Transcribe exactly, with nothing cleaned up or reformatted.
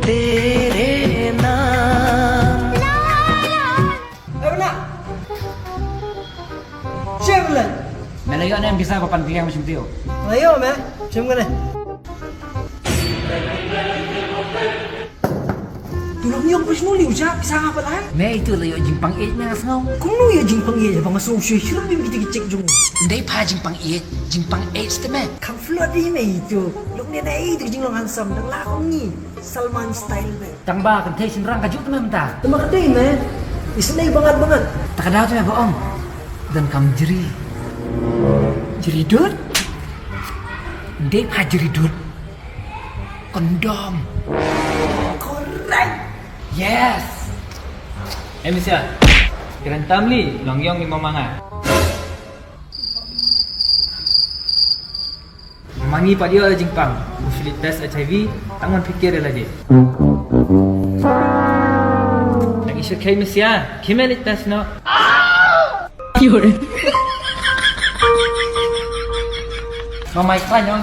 तेरे नाम। Eh, Bana. Share le. Me la ïoh ne em pisa ba pan kliang me shim tio. La ïoh me. Shim kane. Tu long ïoh pis nu liu ja pisa nga pat ai. Me itu la ïoh jingpang ej me nga sngew. Kumno ïoh jingpang ej ba nga sngew shu shu bim kita ki check jong. Ndei pha jingpang ej, jingpang ej te me. Kam float di me itu. Long ne na itu jinglong handsome dang la kong ni. Salman style me. Tang ba kan thei shynrang ka juk te me mynta. Te ma ka dei me. Isnei bangat bangat. Ta ka daw te me ba ong. Don kam jri. Jri dud. Ndei pha jri dud. Kondom. Correct. Yes. Eh, Miss Ïa. Kren tam li, long ïong ni mama nga. Mangi pat ïoh la jingpang. Ushli test H I V, tang wan pikir la je. Tang isha kai Miss Ïa, kimel test no. Pure. Mamai klan yo.